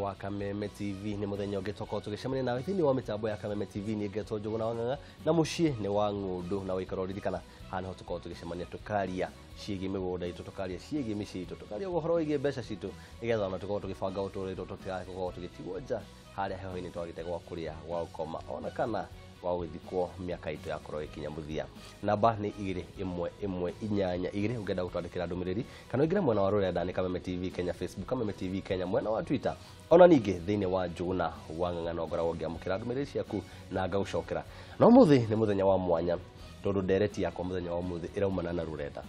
Wa Kameme TV. Nĩ mũthenya ũngĩ tũkorwo tũgĩcemania nawe thĩinĩ wa mĩtambo ya Kameme TV. Niĩ ngetwo Njũgũna wa Ng'ang'a na mũciĩ nĩ wa ng'ũndũ, na ũikaro ririkana haha nĩho tũkorwo tũgĩcemania, tũkaria ciĩgiĩ mĩgũnda itũ, tũkaria ciĩgiĩ mĩciĩ itũ, tũkaria ũhoro wĩgiĩ mbeca citũ, nĩgetha ona tũkorwo tũgĩbanga ũtũũro witũ, tũtigae gũkorwo tũgĩtigwo nja harĩa heho-inĩ twagĩte gwa kũrĩa, gwa gũkoma, ona kana gwa gũgĩthikwo mĩaka itũ yakorwo ĩkinya mũthia. Namba nĩ 21182 ũngĩenda gũtwandĩkĩra ndũmĩrĩri, kana ũingĩre mwena wa rũrenda nĩ Kameme TV Kenya Facebook, Kameme TV Kenya mwena wa Twitter, ona ningĩ thĩinĩ wa Njũgũna wa Ng'ang'a no ngoragwo ngĩamũkĩra ndũmĩrĩri ciaku na ngagũcokera. Na ũmũthĩ nĩ mũthenya wa mwanya, tondũ ndereti yakwa mũthenya wa ũmũthĩ ĩraumana na rũrenda,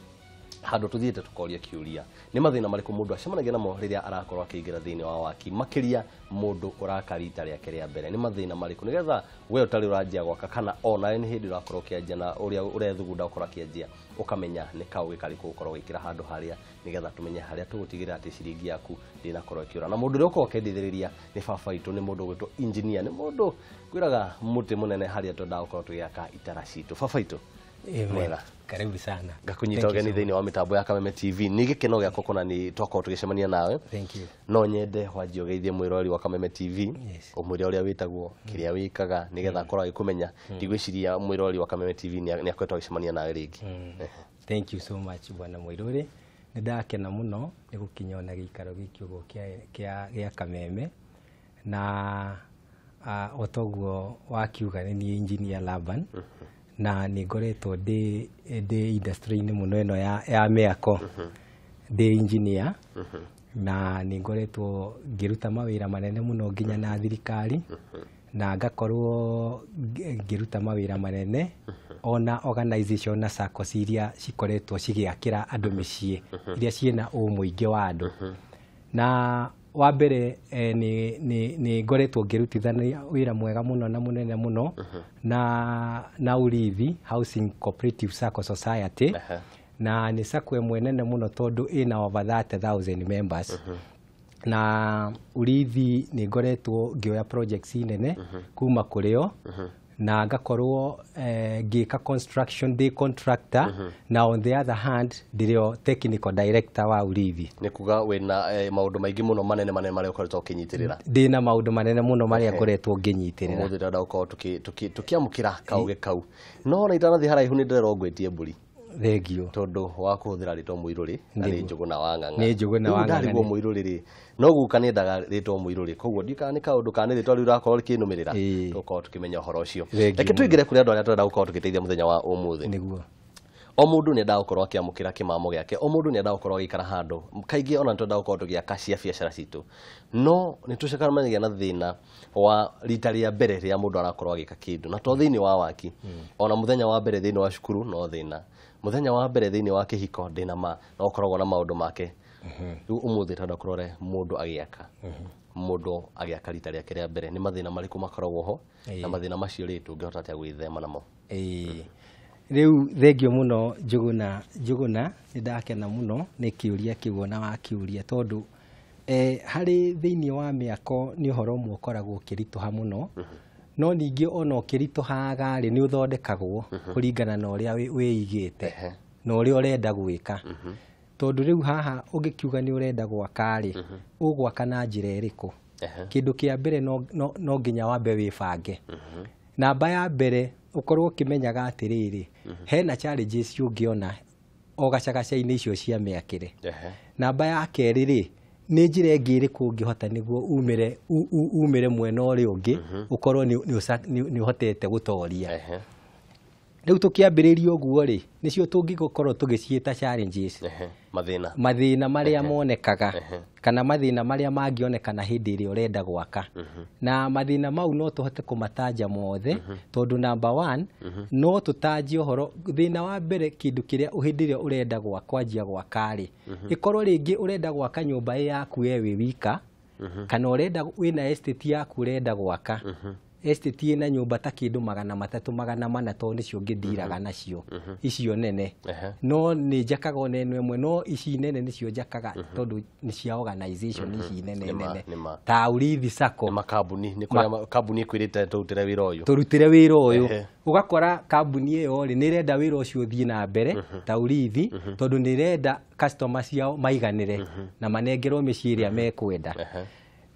handũ tũthiĩte tũkoria kĩũria nĩ mathĩna marĩkũ mũndũ acemanagia namo rĩrĩa arakorwo akĩingĩra thĩinĩ wa waki, makĩria mũndũ ũraka rita rĩake rĩa mbere. Nĩ mathĩna marĩkũ, nĩgetha we ũtarĩ ũranjia gwaka, kana onawe nĩ hĩndĩ ũrakorwo ũkĩanjia na ũrĩa ũrethugunda ũkorwo akĩanjia, ũkamenya nĩ kaũgĩ karĩkũ ũkorwo ũgĩkĩra handũ harĩa, nĩgetha tũmenye harĩa tũgũtigĩrĩra atĩ ciringi yaku ndĩnakorwo ĩkĩũra. Na mũndũ ũrĩa ũkorwo akĩndeithĩrĩria nĩ baba witũ, nĩ mũndũ ũgwĩtwo engineer, nĩ mũndũ kwĩraga mũtĩ mũnene harĩa twendaga gũkorwo tũgĩaka itara citũ. Baba witũ, mwega? Karibu sana. Ngakunyita ũgeni thĩinĩ wa mĩtambo ya Kameme TV. Nĩ gĩkeno gĩakwa kuona nĩ twakorwo tũgĩcemania nawe. Thank you. No nyende wanjie ũgeithie mwĩroreri wa Kameme TV, ũmwĩre ũrĩa wĩtagwo, kĩrĩa wĩkaga, nĩgetha akorwo agĩkũmenya. Ndigwĩciria mwĩroreri wa Kameme TV nĩ akoretwo agĩcemania nawe rĩngĩ. Thank you so much, bwana Mũirũrĩ. Nĩ ndakena mũno nĩ gũkinya ona gĩikaro gĩkĩ ũguo gĩa Kameme, na o toguo wakiuga, nĩ niĩ Engineer Laban, na nĩ ngoretwo ndĩ industry-inĩ mũno ĩno ya mĩako, ndĩ engineer, na nĩ ngoretwo ngĩruta mawĩra manene mũno nginya na thirikari, na ngakorwo ngĩruta mawĩra manene ona organization na SACCOs iria cikoretwo cigĩakĩra andũ mĩciĩ iria ciĩna ũmũingĩ wa andũ. Na wa mbere, nĩ ngoretwo ngĩrutithania wĩra mwega mũno na mũnene mũno na Urithi Housing Cooperative SACCO Society, na nĩ SACCO ĩmwe nene mũno tondũ ĩna over 30,000 members. Na Urithi nĩ ngoretwo ngĩoya projects nene kuma kũrĩ o, na ngakorwo ngĩka construction, ndĩ contractor, na on the other hand ndĩrĩ o technical director wa Urithi. Nĩ kuga wĩna maũndũ maingĩ mũno manene manene marĩa ũkoretwo ũkĩnyitĩrĩra. Ndĩna maũndũ manene mũno marĩa ngoretwo ngĩnyitĩrĩra. Ũmũthĩ ndĩrenda gũkorwo tũkĩamũkĩra kaũgĩ kau, no ona itanathiĩ haraihu nĩ ndĩrerwo ngwĩtie mbũri, Thengio. Tondũ wa kũhũthĩra rĩtwa Mũirũrĩ na nĩ Njũgũna wa Ng'ang'a. Nĩ Njũgũna wa Rĩu ndarigwo Ng'ang'a. Mũirũrĩ rĩ, no guka nĩendaga rĩtwa Mũirũrĩ, koguo ndiũĩ kana nĩ kaũndũ kana nĩ rĩtwa rĩu rĩrakorwo rĩkĩnũmĩrĩra. Tũgũkorwo tũkĩmenya ũhoro ũcio. Thengio Reke mũno. Tũingĩre kũrĩ andũ arĩa tũrenda gũkorwo tũgĩteithia mũthenya wa ũmũthĩ. O mũndũ nĩ endaga gũkorwo akĩamũkĩra kĩmamo gĩake, o mũndũ nĩ endaga gũkorwo agĩikara handũ. Kaingĩ ona nĩ twendaga gũkorwo tũgĩaka cia biacara citũ, no nĩ tũcemanagia na thĩna wa rita rĩa mbere rĩrĩa mũndũ arakorwo agĩka kĩndũ, na to thĩinĩ wa waki, ona mũthenya wa mbere thĩinĩ wa cukuru no thĩna, mũthenya wa mbere thĩinĩ wa kĩhiko ndĩna ma no ũkoragwo na maũndũ make. Rĩu ũmũthĩ tũrenda kũrore mũndũ agĩaka rita rĩake rĩa mbere, nĩ mathĩna marĩkũ makoragwo ho, na mathĩna macio rĩ, tũngĩhota atĩa gwĩthema namo? Ĩĩ. Rĩu thengio mũno, Njũgũna. Njũgũna, nĩ ndakena mũno nĩ kĩũria kĩu ona wakĩũria, tondũ harĩ thĩinĩ wa mĩako nĩ ũhoro ũmwe ũkoragwo ũkĩritũha mũno, no ningĩ ona ũkĩritũhaga rĩ, nĩ ũthondekagwo kũringana na ũrĩa wĩigĩte na ũrĩa ũrenda gwĩka. Tondũ rĩu haha ũngĩkiuga nĩ ũrenda gwaka rĩ, ũgwaka na njĩra ĩrĩkũ? Kĩndũ kĩa mbere no nginya wambe wĩbange. Namba ya mbere, ũkorwo ũkĩmenyaga atĩrĩrĩ, hena challenges ũngĩona o gacagaca-inĩ icio cia mĩakĩre. Namba ya kerĩ rĩ, nĩ njĩra ĩngĩ ĩrĩkũ ũngĩhota nĩguo umĩre mwena ũrĩa ũngĩ, ũkorwo nĩ ũhotete gũtoria. Rĩu tũkĩambĩrĩria ũguo rĩ, nĩcio tũngĩkorwo tũgĩciĩta challenges. Mathĩna. Mathĩna marĩa monekaga kana mathĩna marĩa mangĩonekana hĩndĩ ĩrĩa ũrenda gwaka. Na mathĩna mau no tũhote kũmatanja mothe, tondũ number one, no tũtanjie ũhoro thĩna wa mbere, kĩndũ kĩrĩa hĩndĩ ĩrĩa ũrenda kwanjia gwaka rĩ, ĩkorwo rĩngĩ ũrenda gwaka nyũmba ĩ yaku we wĩ wika, kana ũrenda wĩna estate yaku ũrenda gwaka, estate ĩna nyũmba ta kĩndũ 300, 400, tondũ nĩcio ngĩndiraga nacio icio nene. No nĩ njakaga ona ĩno ĩmwe, no ici nene nĩcio njakaga tondũ nĩ cia organization ici nene nene ta Urithi SACCO. Nĩ makambuni, nĩ kũrĩa kambuni ĩkwĩrĩte tũrutĩre wĩra ũyũ. Tũrutĩre wĩra ũyũ. Ũgakora kambuni ĩyo rĩ, nĩ ĩrenda wĩra ũcio ũthiĩ na mbere ta Urithi, tondũ nĩ ĩrenda customer ciao maiganĩre na manengerwo mĩciĩ ĩrĩa mekwenda.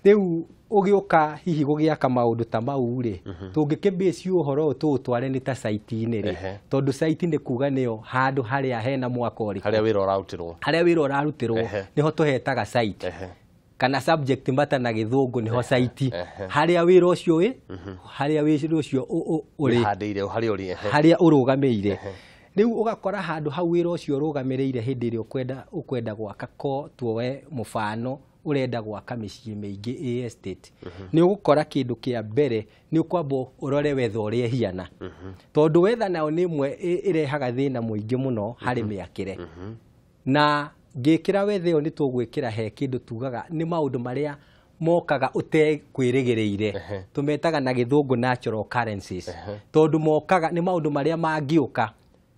Rĩu ũgĩũka hihi gũgĩaka maũndũ ta mau rĩ, tũngĩkĩbase ũhoro ũyũ tũũtware nĩ ta site-inĩ rĩ, tondũ site nĩ kuga nĩyo handũ harĩa hena mwako ũrĩkũ, harĩa wĩra ũrarutĩrwo, harĩa wĩra ũrarutĩrwo nĩho tũhetaga site, kana subject matter na gĩthũngũ nĩho site, harĩa wĩra ũcio wĩ, harĩa wĩra ũcio ũrĩ, handĩire harĩa ũrĩ, harĩa ũrũgamĩire. Rĩu ũgakora handũ hau wĩra ũcio ũrũgamĩrĩire hĩndĩ ĩrĩa ũkwenda gwaka, ko tuoe mũbano ũrenda gwaka mĩciĩ mĩingĩ ĩ estate, nĩ ũgũkora kĩndũ kĩa mbere nĩ ũkwamba ũrore wetha ũrĩa ĩhiana, tondũ wetha nayo nĩ ĩmwe ĩrehaga thĩna mũingĩ mũno harĩ mĩakĩre. Na ngĩkĩra wetha ĩyo nĩ tũgwĩkĩra he kĩndũ tugaga nĩ maũndũ marĩa mokaga ũtekwĩrĩgĩrĩire, tũmetaga na gĩthũngũ natural occurrences, tondũ mokaga nĩ maũndũ marĩa mangĩũka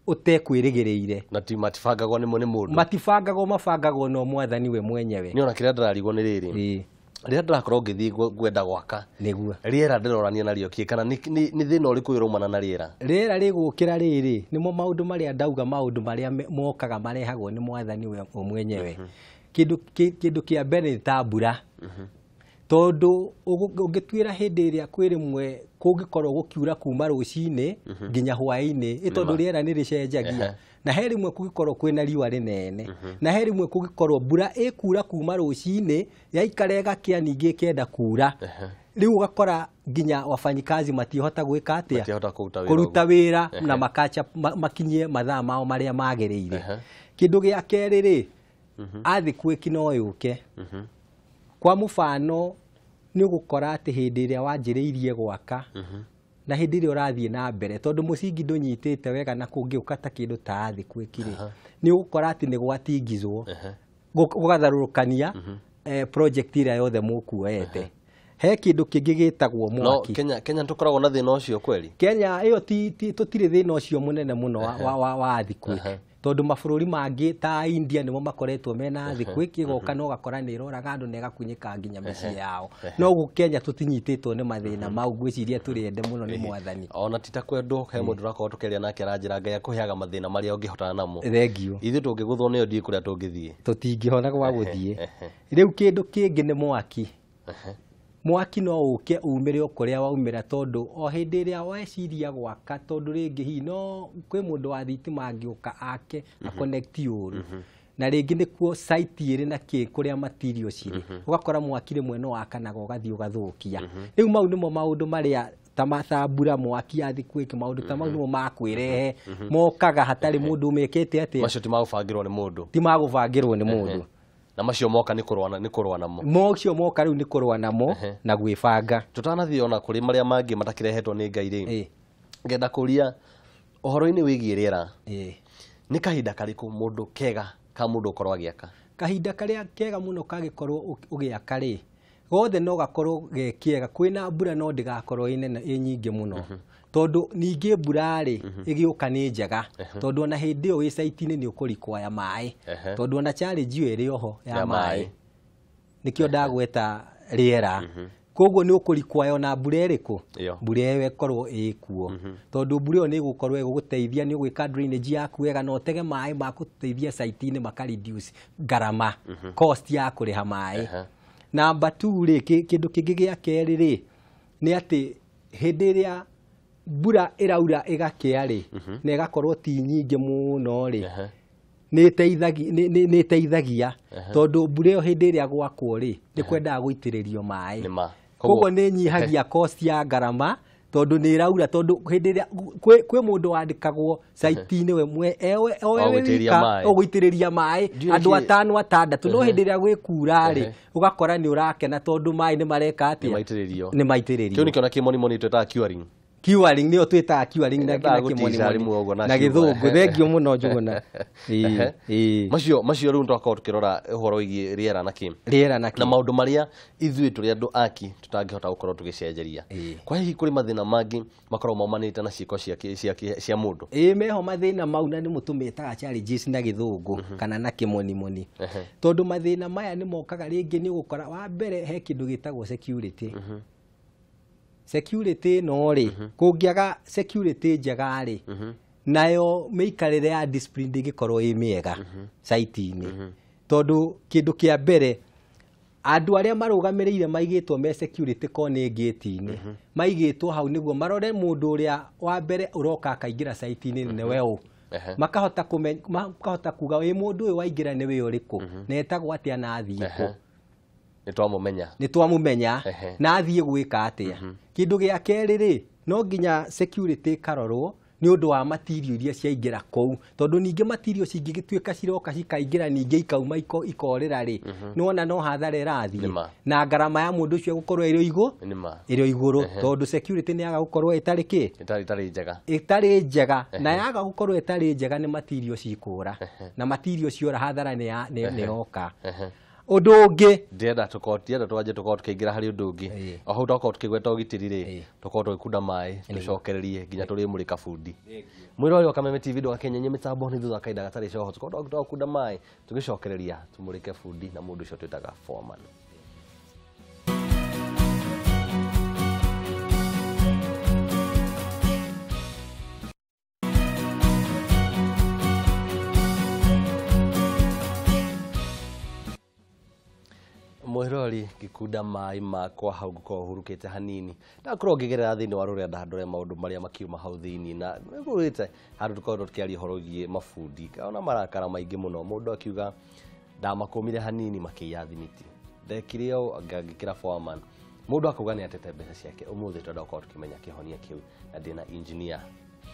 ũtekwĩrĩgĩrĩire, na ti matibangagwo nĩ mũndũ, matibangagwo, mabangagwo no mwathani we mwenyewe. Nĩ ona kĩrĩa ndĩrarigwo nĩ rĩrĩ, rĩrĩa ndĩrakorwo ngĩthiĩ ngwenda gwaka, nĩguo rĩera ndĩrorania narĩo kĩ, kana nĩ thĩna ũrĩkũ ũraumana na rĩera? Rĩera rĩgũkĩra rĩrĩ nĩmo maũndũ marĩa ndauga, maũndũ marĩa mokaga marehagwo nĩ mwathani we mwenyewe. Kĩndũ kĩa mbere nĩ ta mbura, tondũ ũngĩtuĩra hĩndĩ ĩrĩa kwĩ rĩmwe kũngĩkorwo gũkiura kuma rũcinĩ nginya hwaĩ-inĩ, ĩ tondũ rĩera nĩ rĩcenjagia, na he rĩmwe kũngĩkorwo kwĩna riũa rĩnene, na he rĩmwe kũngĩkorwo mbura ĩkura kuma rũcinĩ yaikara ĩgakĩa ningĩ ĩkenda kura. Rĩu ũgakora nginya wafanyikazi matihota gwĩka atĩa, kũruta wĩra, na makacha makinyie mathaa mao marĩa magĩrĩire. Kĩndũ gĩa kerĩ rĩ, earthquake no yũke. Kwa mũbano nĩ ũgũkora atĩ hĩndĩ ĩrĩa wanjĩrĩirie gwaka na hĩndĩ ĩrĩa ũrathiĩ na mbere, tondũ mũcingi ndũnyitĩte wega na kũngĩũka ta kĩndũ ta earthquake rĩ, nĩ ũgũkora atĩ nĩ gwatingizwo, gũgatharũrũkania project ĩrĩa yothe mũkuoete. He kĩndũ kĩngĩ gĩtagwo mwaki. No Kenya tũkoragwo na thĩna ũcio kweli? Kenya ĩyo tũtirĩ thĩna ũcio mũnene mũno wa earthquake, tondũ mabũrũri mangĩ ta India nĩmo makoretwo mena earthquake, ĩgoka na ũgakora nĩ ĩroraga andũ na ĩgakunyĩka nginya mĩciĩ yao. No gũkũ Kenya tũtinyitĩtwo nĩ mathĩna mau, ngwĩciria tũrĩ ende mũno nĩ mwathani. Ona ti ta kwendwo, he mũndũ ũrakorwo tũkĩaria nake aranjĩra Ngai akũheaga mathĩna marĩa ũngĩhotana namo. Thengiũ. Ithuĩ tũngĩgũthwo nĩyo ndiũĩ kũrĩa tũngĩthiĩ. Tũtingĩhona gwa gũthiĩ. Rĩu kĩndũ kĩngĩ nĩ mwaki. Mwaki no ũke umĩre o kũrĩa waumĩra, tondũ o hĩndĩ ĩrĩa weciria gwaka, tondũ rĩngĩ hihi no kwĩ mũndũ wa thitima angĩũka ake aconnect ũru, na rĩngĩ nĩkuo site ĩrĩ na kĩ kũrĩa material cirĩ, ũgakora mwaki rĩmwe no wakanaga ũgathiĩ ũgathũkia. Rĩu mau nĩmo maũndũ marĩa ta matambura, mwaki, earthquake, maũndũ ta mau nĩmo makwĩrehe mokaga hatarĩ mũndũ ũmekĩte atĩa. Macio ti magũbangĩrwo nĩ mũndũ. Ti magũbangĩrwo nĩ mũndũ. Na macio moka nĩ kũrũa, nĩ kũrũa namo. Macio moka rĩu nĩ kũrũa namo na gwĩbanga. Tũtanathiĩ ona kũrĩ marĩa mangĩ matakĩrehetwo nĩ Ngai rĩ, ngenda kũria ũhoro-inĩ wĩgiĩ rĩera, nĩ kahinda karĩkũ mũndũ kega ka mũndũ ũkorwo agĩaka? Kahinda karĩa kega mũno kagĩkorwo ũgĩaka rĩ, gothe no gakorwo ge kĩega, kwĩna mbura no ndĩgakorwo ĩ nene ĩ nyingĩ mũno, tondũ ningĩ mbura rĩ ĩgĩũka nĩ njega, tondũ ona hĩndĩ ĩyo wĩ site-inĩ nĩ ũkũrikwaya maĩ, tondũ ona challenge ĩyo ĩrĩ oho ya maĩ, nĩkĩo ndagweta rĩera. Koguo nĩ ũkũrikwaya ona mbura ĩrĩkũ, mbura ĩyo ĩkorwo ĩkuo, tondũ mbura ĩyo nĩ ĩgũkorwo ĩgũgũteithia, nĩ ũgwĩka drainage yaku wega na ũtege maĩ ma gũteithia site-inĩ maka reduce ngarama, cost ya kũrĩha maĩ. Namba 2 rĩ, kĩndũ kĩngĩ gĩa kerĩ rĩ, nĩ atĩ hĩndĩ ĩrĩa mbura ĩraura ĩgakĩa rĩ, na ĩgakorwo ti nyingĩ mũno rĩ, nĩ ĩteithagia, tondũ mbura ĩyo hĩndĩ ĩrĩa gwakwo rĩ, nĩ kwendaga gũitĩrĩrio maĩ. Koguo nĩ ĩnyihagia cost ya ngarama, tondũ nĩ ĩraura, tondũ hĩndĩ ĩrĩa kwĩ mũndũ wandĩkagwo site-inĩ we ũgũitĩrĩria maĩ andũ atano atandatũ, no hĩndĩ ĩrĩa gwĩkura rĩ, ũgakora nĩ ũrakena tondũ maĩ nĩ mareka atĩa, nĩ maitĩrĩrio. Kĩu nĩkĩo na kĩmonimoni twĩtaga curing. Curing nĩyo twĩtaga curing na kĩmonimoni na gĩthũngũ. Thengiũ mũno Njũgũna. Macio rĩu twakorwo tũkĩrora ũhoro wĩgiĩ rĩera na kĩ, rĩera na kĩ, na maũndũ marĩa ithuĩ tũrĩ andũ aki tũtangĩhota gũkorwo tũgĩcenjeria. Kwa hihi kũrĩ mathĩna mangĩ makoragwo maumanĩte na ciĩko cia mũndũ? Ĩĩ, meho mathĩna mau, na nĩmo tũmetaga challenges na gĩthũngũ kana na kĩmonimoni, tondũ mathĩna maya nĩ mokaga rĩngĩ nĩ ũgũkora wa mbere he kĩndũ gĩtagwo security. Security no rĩ, kũngĩaga security njega rĩ, nayo mĩikarĩre ya discipline ndĩngĩkorwo ĩ mĩega site-inĩ, tondũ kĩndũ kĩa mbere Andũ arĩa marũgamĩrĩire maigĩtwo me security ko nĩ gate-inĩ maigĩtwo hau nĩguo marore mũndũ ũrĩa wa mbere ũroka akaingĩra site-inĩ nĩwe ũ. Makahota kuga ĩ mũndũ ũyũ waingĩra nĩwe ũrĩkũ na etagwo atĩa na athiĩ kũ. Nĩ twamũmenya na athiĩ gwĩka atĩa. Kĩndũ gĩa kerĩ rĩ, no nginya security ĩkarorwo nĩ ũndũ wa material iria ciaingĩra kũu, tondũ ningĩ material cingĩgĩtuĩka ciroka cikaingĩra ningĩ ikauma ikorĩra rĩ, nĩwona no hathara ĩrathiĩ na ngarama ya mũndũ ũcio gũkorwo ĩrĩ igũrũ, tondũ security nĩ yaga gũkorwo ĩtarĩ kĩ, ĩtarĩ njega, na yaga gũkorwo ĩtarĩ njega nĩ material cikũra, na material ciora hathara nĩ yoka. Ũndũ ũngĩ ndĩrenda twanjie tũkorwo tũkĩingĩra harĩ ũndũ ũngĩ o hau twakorwo tũkĩgweta ũgitĩri rĩ, tũkorwo tũgĩkunda maĩ tũcokererie nginya tũrĩmũrĩka bundi. Mwĩroreri wa Kameme TV ndũgakenyenye mĩtambo nĩ thutha kahinda gatarĩ coho tũkorwo twakunda maĩ tũgĩcokereria tũmũrĩke bundi na mũndũ ũcio twĩtaga foreman. Mwĩrori ngĩkunda maĩ makwa hau ngũkorwo hurũkĩte hanini, ndakorwo ngĩgerera thĩinĩ wa rũrenda ndore maũndũ marĩa makiuma hau thĩinĩ, na nĩngũrĩte handũ tũkorwo tũkĩaria ũhoro wĩgiĩ mabundi, ona marakara maingĩ mũno, mũndũ akiuga ndamakũmire hanini makĩiya thimiti, ndekire ũũ ngĩkĩra foreman, mũndũ akauga nĩ atete mbeca ciake. Ũmũthĩ twenda gũkorwo tũkĩmenya kĩhonia kĩu, na ndĩna engineer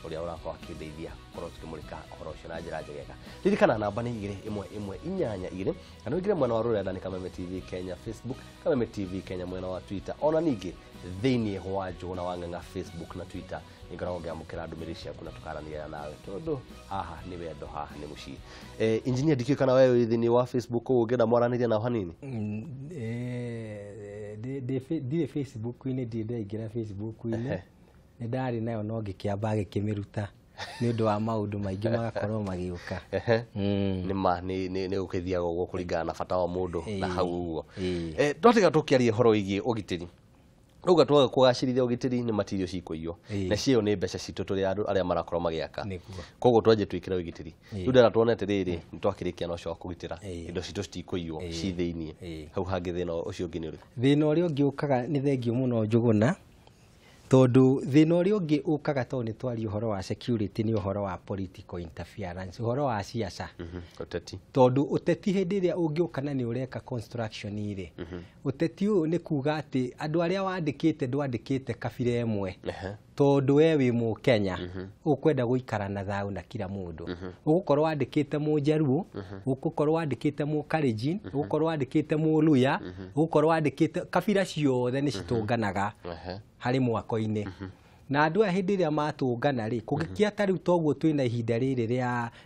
ũrĩa ũrakorwo akĩndeithia gũkorwo tũkĩmũrĩka ũhoro ũcio na njĩra njegega. Ririkana namba nĩ 2 1 1 8 2, kana ũingĩre mwena wa rũrenda nĩ Kameme TV Kenya Facebook, Kameme TV Kenya mwena wa Twitter, ona ningĩ thĩinĩ wa Njũgũna wa Ng'ang'a Facebook na Twitter nĩngoragwo ngĩamũkĩra ndũmĩrĩri ciaku na tũkaranĩria nawe, tondũ haha nĩ wendo, haha nĩ mũciĩ. Engineer, ndikĩũĩ kana we wĩ thĩinĩ wa Facebook ũguo ũngĩenda mwaranĩria nao hanini? Ndirĩ Facebook-inĩ, ndirĩ ndaingĩra Facebook-inĩ, nĩ ndarĩ nayo no ngĩkĩamba gĩkĩmĩruta nĩ ũndũ wa maũndũ maingĩ magakorwo magĩũka. Nĩ ma nĩ gũkĩthiaga ũguo kũringana na bata wa mũndũ na hau ũguo. Twatiga tũkĩaria ũhoro wĩgiĩ ũgitĩri, rauga twaga kũgacĩrithia ũgitĩri nĩ material cikũiywo, na cio nĩ mbeca citũ tũrĩ andũ arĩa marakorwo magĩaka, koguo twanjie twĩkĩre ũgitĩri. Rĩu ndĩrenda tuone atĩrĩrĩ, nĩ twakĩrĩkia na ũcio wa kũgitĩra indo citũ citikũiywo ci thĩiniĩ, hau hangĩ thĩna ũcio ũngĩ nĩ ũrĩkũ? Thĩna ũrĩa ũngĩ ũkaga nĩ thengio mũno Njũgũna, tondũ thĩna ũrĩa ũngĩ ũkaga tondũ nĩ twaria ũhoro wa security nĩ ũhoro wa political interference, ũhoro wa ciaca, ũteti, tondũ ũteti hĩndĩ ĩrĩa ũngĩũka na nĩ ũreka construction rĩ, ũteti ũyũ nĩ kuga atĩ andũ arĩa wandĩkĩte ndwandĩkĩte kabira ĩmwe, tondũ we wĩ Mũkenya ũkwenda gũikara na thayũ na kila mũndũ, ũgũkorwo wandĩkĩte Mũnjaruo, ũgũkorwo wandĩkĩte Mũkalenjin, ũgũkorwo wandĩkĩte Mũluya, ũgũkorwo wandĩkĩte kabira ciothe nĩ citũnganaga harĩ mwako-inĩ. Na andũ aya hĩndĩ ĩrĩa matũngana rĩ, kũngĩkia ta rĩu toguo twĩna ihinda rĩrĩ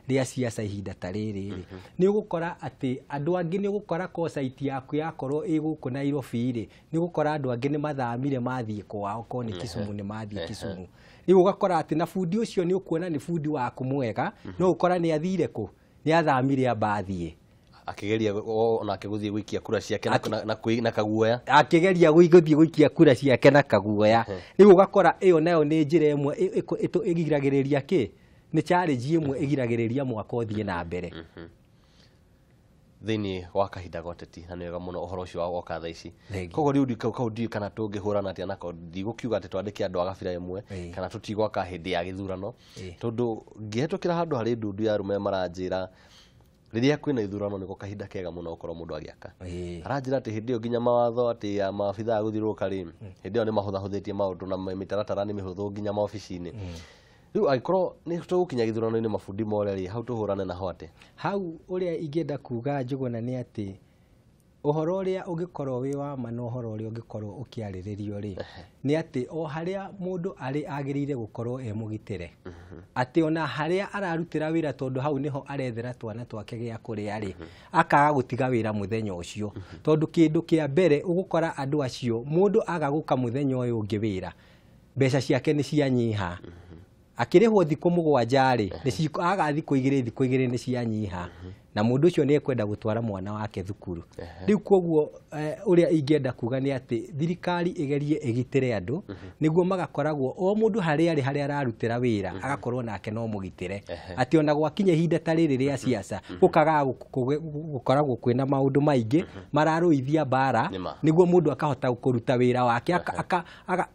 rĩa ciaca, ihinda ta rĩrĩ rĩ, nĩ ũgũkora atĩ andũ angĩ nĩ ũgũkora ko site yaku yakorwo ĩ gũkũ Nairobi rĩ, nĩ ũgũkora andũ angĩ nĩ mathamire mathiĩ kwao, ko nĩ Kisumu nĩ mathiĩ Kisumu. Rĩu ũgakora atĩ na bundi ũcio nĩ ũkuona nĩ bundi waku mwega, no ũkora nĩ athire kũ, nĩ athamire amba athiĩ akigeria onake gũthiĩ gũikia kura ciake na kaguoya, akigeria gũthiĩ gũikia kura ciake na kaguoya. Rĩu ũgakora ĩyo nayo nĩ njĩra ĩmwe ĩgiragĩrĩria kĩ, nĩ challenge ĩmwe ĩgiragĩrĩria mwako ũthiĩ na mbere thĩinĩ wa kahinda ga ũteti, na nĩ wega mũno ũhoro ũcio woka thaa ici. Koguo rĩu kau ndiũĩ kana tũngĩhũrana atĩa nako, ndigũkiuga atĩ twandĩke andũ a gabira ĩmwe kana tũtigwaka hĩndĩ ya gĩthurano, tondũ ngĩhetũkĩra handũ harĩ ndundu ya arũme maranjĩra rĩrĩa kwĩna ithurano nĩko kahinda kega mũno gũkorwo mũndũ agĩaka. Aranjĩra atĩ hĩndĩ ĩyo nginya mawatho atĩ ya maabithaa gũthiũrũrũka rĩ, hĩndĩ ĩyo nĩ mahũthahũthĩtie maũndũ na mĩtaratara nĩ mĩhũthũ nginya maobici-inĩ. Rĩu angĩkorwo nĩ tũgũkinya gĩthurano-inĩ mabundi more rĩ, hau tũhũrane naho atĩa? Hau ũrĩa ingĩenda kuga Njũgũna nĩ atĩ ũhoro ũrĩa ũngĩkorwo wĩ wa ma na ũhoro ũrĩa ũngĩkorwo ũkĩarĩrĩrio rĩ, nĩ atĩ o harĩa mũndũ arĩ agĩrĩire gũkorwo e mũgitĩre, atĩ ona harĩa ararutĩra wĩra, tondũ hau nĩho arethera twana twake gĩa kũrĩa rĩ, akaga gũtiga wĩra mũthenya ũcio, tondũ kĩndũ kĩa mbere ũgũkora andũ acio, mũndũ aga gũka mũthenya ũyũ ũngĩ wĩra, mbeca ciake nĩ cianyiha, akĩrĩhwo thikũ 7 rĩ, aga thikũ 2, thikũ 2 nĩ cianyiha. Na mũndũ ũcio nĩ ekwenda gũtwara mwana wake thukuru. Rĩu koguo ũrĩa ingĩenda kuga nĩ atĩ thirikari ĩgerie ĩgitĩre andũ nĩguo magakoragwo o mũndũ harĩa arĩ, harĩa ararutĩra wĩra, agakorwo nake no mũgitĩre, atĩ ona gwakinya ihinda ta rĩrĩ rĩa siasa gũkagaga gũkoragwo kwĩna maũndũ maingĩ mararũithia mbara, nĩguo mũndũ akahota kũruta wĩra wake,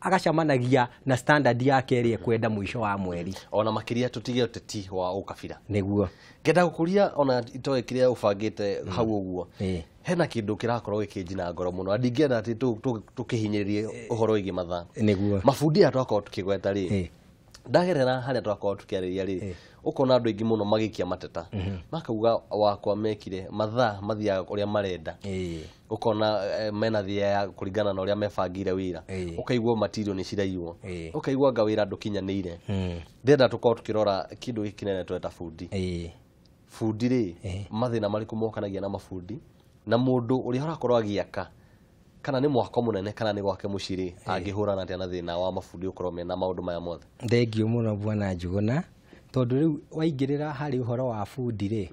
agacemanagia na standard yake ĩrĩa ekwenda mũico wa mweri. Ona makĩria tũtige ũteti wa ũkabira. Nĩguo ngenda gũkũria ona itoĩ kĩrĩa ũbangĩte hau ũguo, hena kĩndũ kĩrakorwo gĩkĩnjina ngoro mũno na ndingĩenda atĩ tũkĩhinyĩrĩrie ũhoro wĩgiĩ mathaa. Nĩguo mabundi aya twakorwo tũkĩgweta rĩ, ndagerera harĩa twakorwo tũkĩarĩria rĩ, ũkona andũ aingĩ mũno magĩikia mateta, makauga wakwa mekire mathaa mathiaga ũrĩa marenda, ũkona mena thia ya kũringana na ũrĩa mebangire wĩra, ũkaigua matirio nĩ ciraiywo, ũkaigua anga wĩra ndũkinyanĩire. Ndĩrenda tũkorwo tũkĩrora kĩndũ gĩkĩ kĩnene tweta bundi. Bundi rĩ, mathĩna marĩkũ mokanagia na mabundi, na mũndũ ũrĩa ũrakorwo agĩaka, kana nĩ mwako mũnene kana nĩ gwake mũciĩ rĩ, angĩhũrana atĩa na thĩna wa mabundi gũkorwo mena maũndũ maya mothe? Thengiũ mũno bwana Njuguna, tondũ rĩu waingĩrĩra harĩ ũhoro wa bundi rĩ,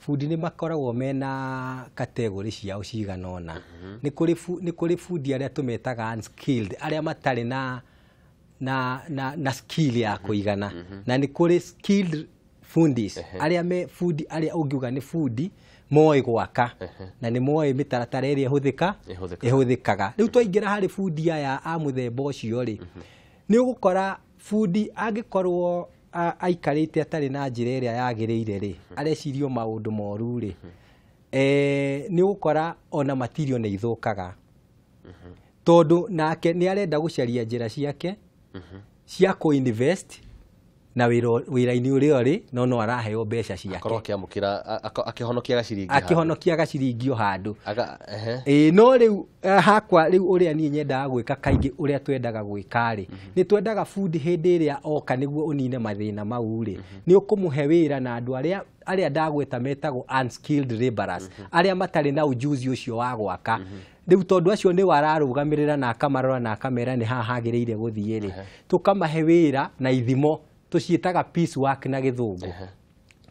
bundi nĩ makoragwo mena kategori ciao cigana ũna. Nĩ kũrĩ bundi arĩa tũmetaga unskilled, arĩa matarĩ na skill ya kũigana, na nĩ kũrĩ skilled fundis, arĩa me bundi arĩa ũngiuga nĩ bundi moĩ gwaka na nĩ moĩ mĩtaratara ĩrĩa ĩhũthĩkaga. Rĩu twaingĩra harĩ bundi aya a mũthemba ũcio rĩ, nĩ ũgũkora bundi angĩkorwo aikarĩte atarĩ na njĩra ĩrĩa yagĩrĩire rĩ, arecirio maũndũ moru rĩ, nĩ ũgũkora ona matirio nĩ ithũkaga, tondũ nake nĩ arenda gũcaria njĩra ciake cia kũ-invest na wĩra-inĩ ũrĩa ũrĩ, no no araheo mbeca ciake, akorwo akĩamũkĩra akĩhonokia gaciringi handũ. Akĩhonokia gaciringi o handũ. Ĩĩ, no rĩu hakwa rĩu ũrĩa niĩ nyendaga gwĩka kaingĩ, ũrĩa twendaga gwĩka rĩ, nĩ twendaga bundi hĩndĩ ĩrĩa oka nĩguo ũnine mathĩna mau rĩ, nĩ ũkũmũhe wĩra na andũ arĩa ndagweta metagwo unskilled laborers, arĩa matarĩ na ujuzi ũcio wa gwaka. Rĩu tondũ acio nĩ wararũgamĩrĩra na akamarora na akamera nĩ haha hagĩrĩire gũthiĩ rĩ, tũkamahe wĩra na ithimo tũciĩtaga piece work na gĩthũngũ.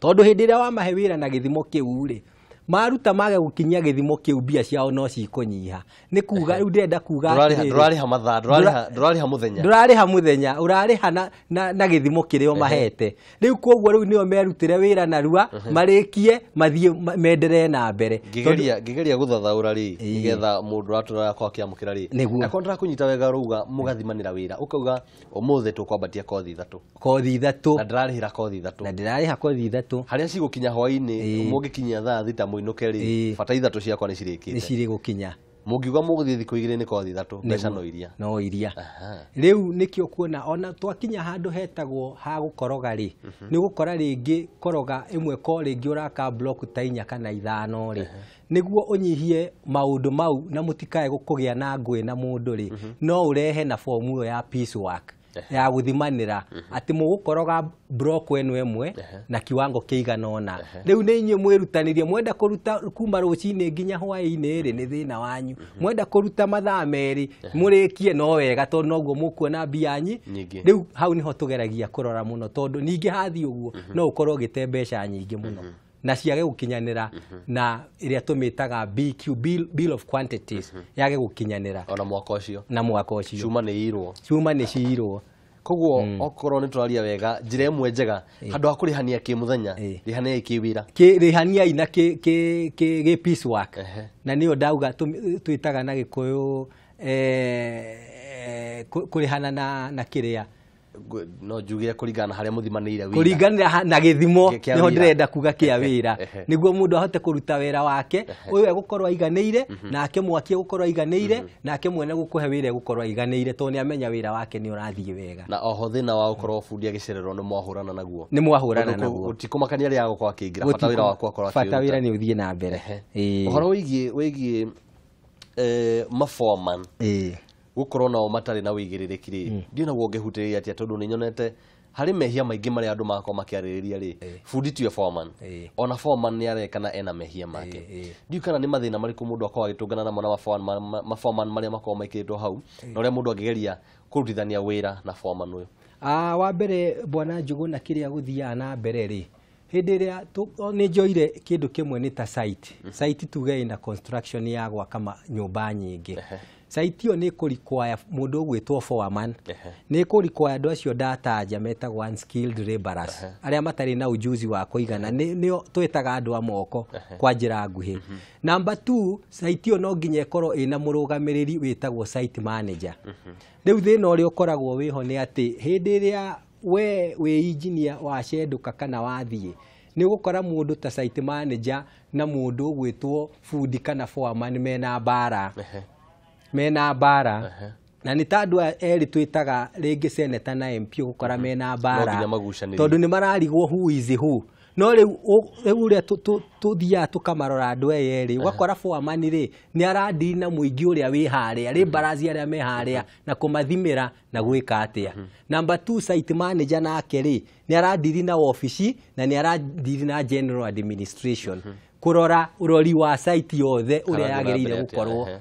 Tondũ hĩndĩ ĩrĩa wamahe wĩra na gĩthimo kĩu rĩ, maruta mage gũkinyia gĩthimo kĩu, mbia ciao no cikũnyiha. Nĩ kuga rĩu ndĩrenda kuga atĩrĩrĩ, ndũrarĩha mathaa, ndũrarĩha mũthenya, ndũrarĩha mũthenya, ũrarĩha na gĩthimo kĩrĩa ũmahete. Rĩu koguo rĩu nĩo merutĩre wĩra narua, marĩkie mathiĩ menderee na mbere. Ngĩgeria gũthathaũra rĩ, nĩgetha mũndũ ũratũrora akorwo akĩamũkĩra rĩ, akorwo ndĩrakũnyita wega ũrauga mũgathimanĩra wĩra, ũkauga ũmũthĩ tũkwambatia kothi ithatũ, kothi ithatũ, na ndĩrarĩhĩra kothi ithatũ, na ndĩrarĩha kothi ithatũ, harĩa cigũkinya hwaĩ-inĩ mũngĩkinyia thaa thita mũinũke rĩ, bata ithatũ ciakwa nĩ cirĩkĩte, nĩ cirĩ gũkinya. Mũngiuga mũgũthiĩ thikũ igĩrĩ nĩ kothi ithatũ, mbeca no iria, no iria. Rĩu nĩkĩo kuona ona twakinya handũ hetagwo ha gũkoroga rĩ, nĩ ũgũkora rĩngĩ koroga ĩmwe ko rĩngĩ ũraka block ta 4 kana 5 rĩ, nĩguo ũnyihie maũndũ mau na mũtikae kũgĩa na ngũĩ na mũndũ rĩ, no ũrehe na fomu ĩyo ya piece work ya gũthimanĩra atĩ mũgũkoroga block ĩno ĩmwe na kiwango kĩigana ũna. Rĩu nĩ inyuĩ mwĩrutanĩrie, mwenda kũruta kuma rũcinĩ nginya hwaĩ-inĩ rĩ, nĩ thĩna wanyu. Mwenda kũruta mathaa merĩ mũrĩkie no wega, tondũ noguo mũkuona mbia nyingĩ. Rĩu hau nĩho tũgeragia kũrora mũno, tondũ ningĩ hathiĩ ũguo no ũkorwo ũgĩte mbeca nyingĩ mũno na ciage gũkinyanĩra, na ĩrĩa tũmĩtaga BQ, bill of quantities, yage gũkinyanĩra ona mwaka ũcio, na mwaka ũcio cuma nĩ irwo, cuma nĩ ciirwo. Koguo okorwo nĩ tũraria wega, njĩra ĩmwe njega handũ ha kũrĩhania kĩmũthenya, rĩhaniai kĩwĩra, rĩhaniai na kĩ piece work, na nĩyo ndauga twĩtaga na Gĩkũyũ kũrĩhana na kĩrĩa no njuge kũringana na harĩa mũthimanĩire wĩra, kũringana na gĩthimo, nĩho ndĩrenda kuga kĩa wĩra, nĩguo mũndũ ahote kũruta wĩra wake, ũyũ egũkorwo aiganĩire, nake mwaki egũkorwo aiganĩire, nake mwene gũkũhe wĩra egũkorwo aiganĩire, tondũ nĩ amenya wĩra wake nĩ ũrathiĩ wega. Na oho thĩna wa gũkorwo bundi agĩcererwo nĩ mwahũrana naguo, nĩ mwahũrana naguo, gũtikũmakania rĩrĩa agũkorwo akĩingĩra, bata wĩra waku akorwo akĩũruta, bata wĩra nĩ ũthiĩ na mbere. Ũhoro wĩgiĩ maforeman gũkorwo nao matarĩ na wĩigĩrĩrĩki rĩ, ndiũ naguo ũngĩhutĩrĩria atĩa, tondũ nĩ nyonete harĩ mehia maingĩ marĩa andũ makorwo makĩarĩrĩria rĩ, bundi tiwe foreman, ona foreman nĩ arekana ena mehia make. Ndiũ kana nĩ mathĩna marĩkũ mũndũ akorwo agĩtũngana namo na maforeman marĩa makorwo maikĩrĩtwo hau, na ũrĩa mũndũ angĩgeria kũrutithania wĩra na foreman ũyũ. Wa mbere bwana Njuguna, kĩrĩa gũthiaga na mbere rĩ, Hĩndĩ ĩrĩa nĩ njoire kĩndũ kĩmwe nĩ ta site. Site tuge ĩna construction ya gwaka nyũmba nyingĩ. Site ĩyo nĩ ĩkũ-require mũndũ ũgwĩtwo foreman. Nĩ ĩkũ-require andũ acio ndataja metagwo unskilled laborers, arĩa matarĩ na ujuzi wa kũigana, nĩo twĩtaga andũ a moko kwa njĩra nguhĩ. Number 2, site ĩyo no nginya ĩkorwo ĩna mũrũgamĩrĩri wĩtagwo site manager. Rĩu thĩna ũrĩa ũkoragwo wĩho nĩ atĩ hĩndĩ ĩrĩa we wĩ engineer wacendũka kana wathiĩ, nĩ ũgũkora mũndũ ta site manager na mũndũ ũgwĩtwo bundi kana foreman mena mbara. Mena mbara. Na nĩ ta andũ aya erĩ twĩtaga rĩngĩ senator na MP, ũgũkora mena mbara. Nginya magucanĩrie. Tondũ nĩ mararigwo who is who. No rĩu ũrĩa tũthiaga tũkamarora andũ aya erĩ, ũgakora foreman rĩ nĩ aradili na mũingĩ ũrĩa wĩ harĩa, laborers arĩa me harĩa, na kũmathimĩra na gwĩka atĩa. Number 2, site manager nake rĩ nĩ aradili na wabici na nĩ aradili na general administration, kũrora ũrori wa site yothe ũrĩa Karathiĩ na yagĩrĩire mbere atĩa, gũkorwo.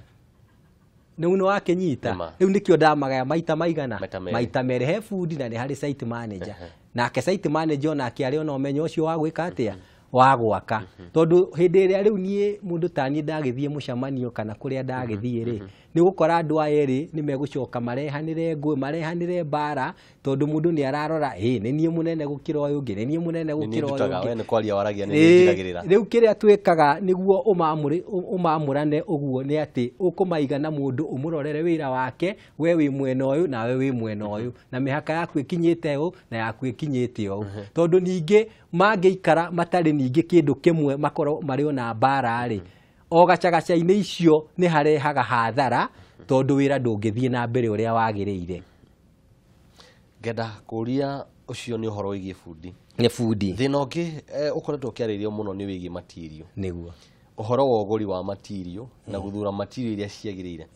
Rĩu nĩ wakĩnyita. Rĩu nĩkĩo ndamagaya maita maigana? Maita merĩ. Maita merĩ. He bundi na nĩ harĩ site manager. Nake site manager onake arĩ ona ũmenyo ũcio wa gwĩka atĩa, wa gwaka. Tondũ hĩndĩ ĩrĩa rĩu niĩ mũndũ ta niĩ ndagĩthiĩ mũcemanio kana kũrĩa ndagĩthiĩ rĩ, nĩ ũgũkora andũ aya erĩ nĩ megũcoka marehanĩre ngũĩ, marehanĩre mbara, tondũ mũndũ nĩ ararora, ĩ nĩ niĩ mũnene gũkĩra ũyũ ũngĩ, nĩ niĩ mũnene Nĩ niĩ gũkĩra ũyũ ndutaga, ũngĩ. we nĩ kwaria waragia, nĩ niĩ njigagĩrĩra. Rĩu kĩrĩa twĩkaga nĩguo ũmamũrane ũguo nĩ atĩ ũkũmaiga na mũndũ ũmũrorere wĩra wake, we wĩ mwena ũyũ nawe wĩ mwena ũyũ, na mĩhaka yaku ĩkinyĩte ũũ na yaku ĩkinyĩte ũũ. Tondũ ningĩ mangĩikara matarĩ ningĩ kĩndũ kĩmwe makorwo marĩ ona mbara rĩ, o gacagaca-inĩ icio nĩ harehaga hathara, tondũ wĩra ndũngĩthiĩ na mbere ũrĩa wagĩrĩire. Ngenda kũria ũcio nĩ ũhoro wĩgiĩ bundi. Nĩ bundi. Thĩna ũngĩ ũkoretwo ũkĩarĩrio mũno nĩ wĩgiĩ matirio. Nĩguo. Ũhoro wa ũgũri wa matirio na gũthura matirio iria ciagĩrĩire.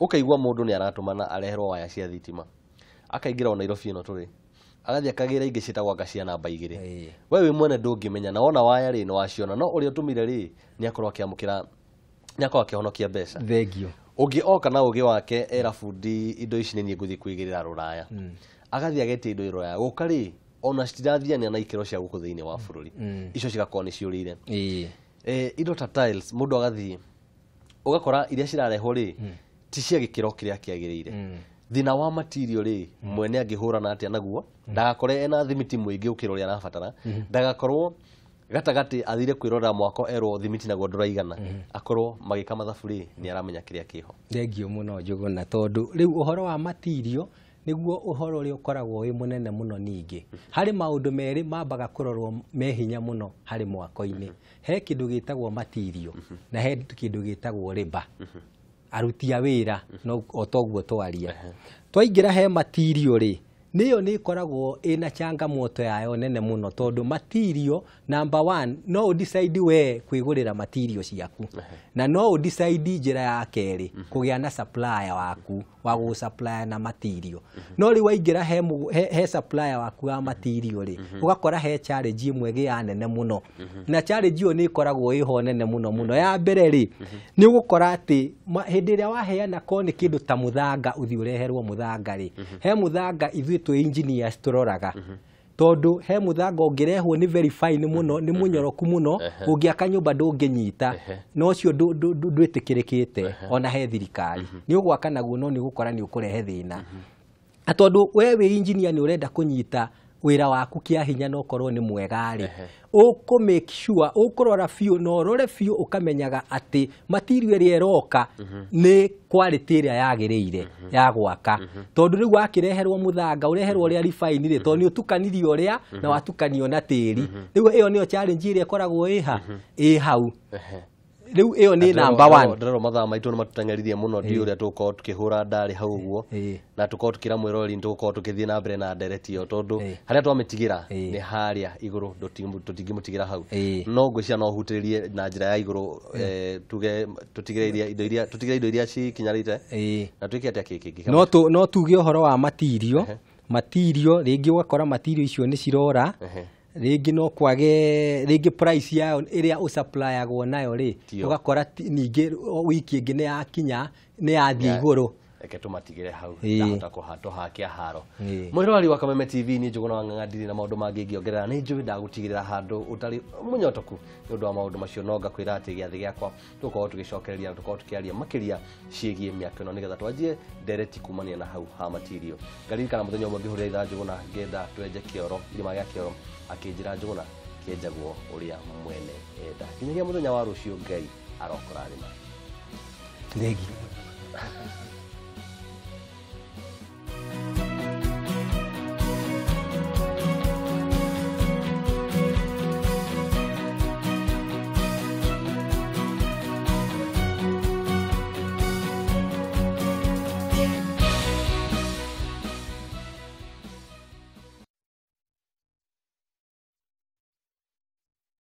Ũkaigua mũndũ nĩ aratũmana areherwo waya cia thitima, akaingĩra o Nairobi ĩno tũrĩ, agathiĩ akagĩra ingĩ ciĩtagwo anga cia namba 2. We wĩ mwene ndũngĩmenya, na wona waya rĩ nĩ waciona, no ũrĩa ũtũmire rĩ nĩ akorwo akĩamũkĩra, nĩ akorwo akĩhonokia mbeca. Thengio. Ũngĩ oka na ũgĩ wake era bundi indo ici nĩ niĩ ngũthiĩ kwĩgĩrĩra rũraya, agathiĩ agetia indo rũraya, gũka rĩ ona citirathiania na ikĩro cia gũkũ thĩinĩ wa bũrũri, icio cigakorwo nĩ ciũrĩire. Indo ta tiles, mũndũ agathiĩ ũgakora iria cirarehwo rĩ ti cia gĩkĩro kĩrĩa kĩagĩrĩire. Thĩna wa matirio rĩ, mwene angĩhũrana atĩa naguo ndagakore ena thimiti mũingĩ gũkĩra ũrĩa arabatara, ndagakorwo gatagatĩ athire kwĩrorera mwako erwo thimiti naguo ndũraigana, akorwo magĩka mathabu rĩ nĩ aramenya kĩrĩa kĩho. Thengio mũno Njũgũna, tondũ rĩu ũhoro wa matirio nĩguo ũhoro ũrĩa ũkoragwo wĩ mũnene mũno. Ningĩ harĩ maũndũ merĩ mambaga kũrorwo me hinya mũno harĩ mwako-inĩ. He kĩndũ gĩtagwo matirio na he kĩndũ gĩtagwo labour, aruti a wĩra. No o toguo twaria, twaingĩra he matirio rĩ, nĩyo nĩ ĩkoragwo ĩna changamoto yayo nene mũno, tondũ matirio number 1 no ũdecide we kwĩgũrĩra matirio ciaku, na no ũdecide njĩra ya kerĩ kũgĩa na supplier waku wa gũgũ-supply na matirio. No rĩu waingĩra he supplier waku wa matirio rĩ, ũgakora he challenge ĩmwe ĩgĩaga nene mũno, na challenge ĩyo nĩ ĩkoragwo ĩho nene mũno mũno. Ya mbere rĩ, nĩ ũgũkora atĩ hĩndĩ ĩrĩa waheana ko nĩ kĩndũ ta mũthanga, ũthiĩ ũreherwo mũthanga rĩ, he mũthanga ithuĩ twĩ engineers tũroraga, tondũ he mũthanga ũngĩrehwo nĩ very fine mũno, nĩ mũnyoroku mũno, ũngĩaka nyũmba ndũngĩnyita, na ũcio ndwĩtĩkĩrĩkĩte ona he thirikari. Nĩ ũgwaka naguo no nĩ ũgũkora nĩ ũkũrehe thĩna. Na tondũ we wĩ engineer nĩ ũrenda kũnyita wĩra waku kĩa hinya na ũkorwo nĩ mwega rĩ, ũkũ make sure ũkũrora biũ na ũrore biũ ũkamenyaga atĩ material ĩrĩa ĩroka nĩ quality ĩrĩa yagĩrĩire ya gwaka. Tondũ rĩu wakĩreherwo mũthanga ũreherwo ũrĩa refine rĩ, tondũ nĩ ũtukanirie ũrĩa na watukanio na tĩri, rĩu ĩyo nĩyo challenge ĩrĩa ĩkoragwo ĩha ĩ hau. Rĩu ĩyo nĩ number 1. Ndĩrerwo mathaa maitũ nĩ matũteng'eririe mũno, ndiũ ũrĩa tũgũkorwo tũkĩhũra ndarĩ hau ũguo, na tũkorwo tũkĩra mwĩroreri nĩ tũgũkorwo tũkĩthiĩ na mbere na ndereti ĩyo, tondũ harĩa twamĩtigĩra nĩ harĩa igũrũ, tũtingĩmũtigĩra hau. No ngwĩciria no hutĩrĩrie na njĩra ya igũrũ, tuge tũtigĩre iria indo iria tũtigĩre indo iria cikinyarĩte na twĩke atĩa kĩngĩ. No tuge ũhoro wa matirio. Matirio rĩngĩ ũgakora matirio icio nĩ cirora, rĩngĩ no kwage, rĩngĩ price yayo ĩrĩa ũsupplyagwo nayo rĩ, Tio. ũgakora ningĩ wiki ĩngĩ nĩ yakinya nĩ yathiĩ igũrũ. Reke tũmatigĩre hau. Ĩĩ. Ndahota kũhakia haro. Ĩĩ. Mwĩroreri wa Kameme TV, nĩ Njũgũna wa Ng'ang'a, ndirĩ na maũndũ mangĩ ingĩongerera. Nĩ njũĩ ndagũtigĩrĩra handũ ũtarĩ mũnyotoku nĩ ũndũ wa maũndũ macio, no ngakwĩra atĩ gĩathĩ gĩakwa tũgũkorwo tũgĩcokereria na tũkorwo tũkĩaria makĩria ciĩgiĩ mĩaka ĩno, nĩgetha twanjie ndereti kumania na hau ha material. Ngaririkana mũthenya ũmwe ngĩhũrĩra itha Njũgũna ngĩenda twenje kĩoro, irima gĩa kĩoro, akĩnjĩra, "Njũgũna, kĩenjagwo ũrĩa mwene enda." Nginyagia mũthenya wa rũciũ, Ngai arokũrathima. Thengiũ.